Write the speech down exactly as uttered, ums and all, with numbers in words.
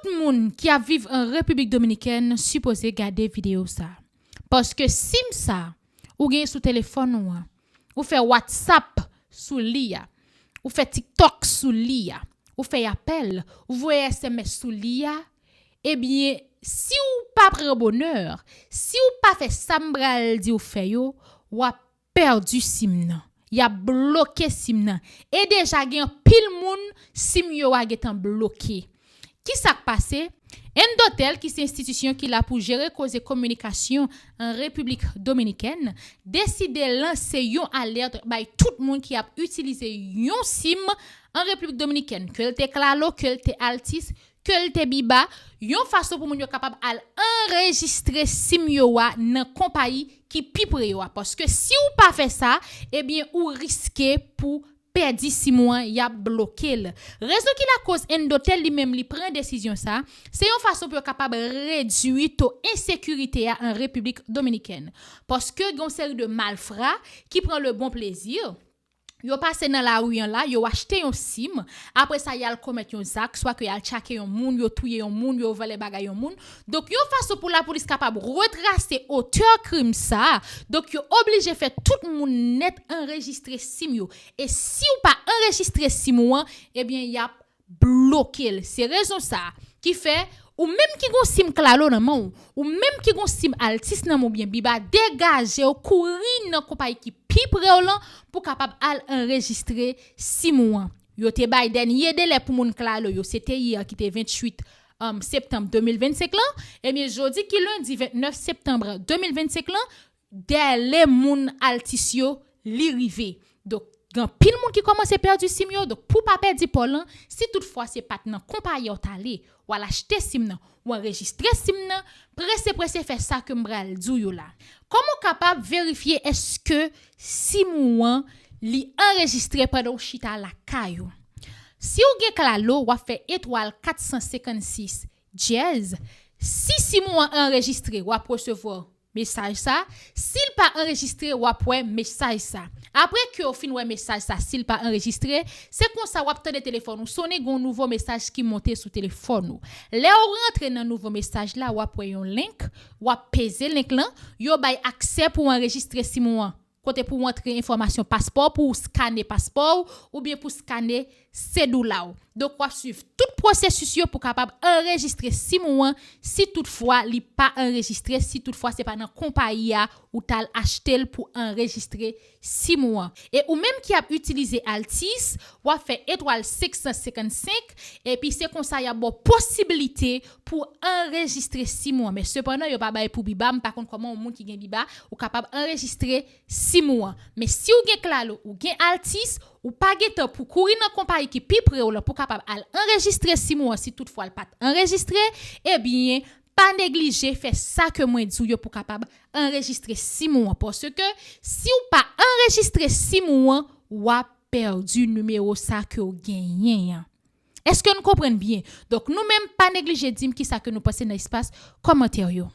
Tout moun ki ap viv an Repiblik Dominikèn sipoze gade videyo sa. Paske sim sa, ou gen sou telefòn ou an. Ou fè WhatsApp sou li a. Ou fè TikTok sou li a. Ou fè apèl, ou voye S M S sou li a. Ebyen, si w pa pran bonè, si w pa fè sa m pral di w fè yo, w ap pèdi sim nan. Y ap bloke sim nan. E deja gen anpil moun sim yo a gentan bloke. Kisa k pase? Endotel, ki se enstitisyon ki la pou jere koze kominikasyon an Repiblik Dominikèn, deside lanse yon alèt bay tout moun ki ap itilize yon sim an Repiblik Dominikèn, ke l te Claro, ke l te Altice, ke l te Biba, yon fason pou moun yo kapab al anrejistre sim yo a nan konpayi ki pi pre yo a. Paske si w pa fè sa, ebyen, ou riske pou pèdi sim ou an, y ap bloke l. Rezon ki lakoz Endotel li menm li pran desizyon sa, se yon fason pou yo kapab redui to ensekirite a an Repiblik Dominikèn. Paske gen yon seri de malfra ki pran le bon plezi, yo pase nan lari an la, yo achte yon sim, apre sa, y al komèt yon zak, swa ke y al tchake yon moun, yo touye yon moun, yo vòlè bagay yon moun. Donk, yon fason pou lapolis kapab retrase otè krim sa, donk, yo oblije fè tout moun nèt anrejistre sim yo. E si w pa anrejistre sim ou an, ebyen, y ap bloke l. Se rezon sa a ki fè ou menm ki gon sim Claro nan men w, ou menm ki gon sim Altice nan men w oubyen Biba, degaje w, kouri nan konpayi ki pi pre w lan pou kapab al anrejistre sim ou an. Yo te bay dènye delè pou moun Claro yo, se te yè ki te venntuit, um, septanm de mil vennsenk lan. Ebyen, jodi ki lendi vennèf septanm de mil vennsenk lan, dèlè moun Altice yo, li rive. Donk, gen anpil moun ki kòmanse pèdi sim yo. Donk, pou pa pèdi pa w lan, si toutfwa se pa t nan konpayi a w t ale, w al achte sim nan, w anrejistre sim nan, prese, prese fè sa ke m pral di w yo la. Kòman w kapab verifye èske sim ou an, li anrejistre pandan w chita lakay ou? Si w gen Claro, w ap fè etwal kat san senkannsis dyèz. Si sim ou an anrejistre, w ap resevwa mesaj sa. Si l pa anrejistre, w ap wè mesaj sa. Apre ke w fin wè mesaj sa, si l pa anrejistre, se konsa w ap tande telefòn ou sonnen, gen yon nouvo mesaj ki monte sou telefòn ou. Lè w rantre nan nouvo mesaj la, w ap wè yon link, w ap peze link lan, yo bay aksè pou w anrejistre sim ou an. Kote pou w antre enfòmasyon paspò, pou w skane paspò w, oubyen pou skane sedoula w. Donk, w ap swiv tout pwosesis yo pou kapab anrejistre sim ou an, si toutfwa li pa anrejistre, si toutfwa se pa nan konpayi a ou t al achte l pou anrejistre sim ou an. E ou menm ki ap itilize Altice, w ap fè etwal senk san senkannsenk, epi se konsa y ap ba w posiblite pou anrejistre sim ou an. Men sepandan, yo pa bay pou Biba, m pa konn kòman yon moun ki gen Biba, ou kapab anrejistre sim ou an. Men si w gen Claro, ou gen Altice, ou pa gen tan pou kouri nan konpayi ki pi pre w lan pou kapab al anrejistre sim ou an, si toutfwa l pa t anrejistre, ebyen, pa neglije fè sa ke mwen di w yo pou kapab anrejistre sim ou an. Paske si w pa anrejistre sim ou an, w ap pèdi nimewo sa ke w genyen an. Èske n konprann byen? Donk, nou menm, pa neglije di m kisa ke nou panse nan espas kòmantè yo.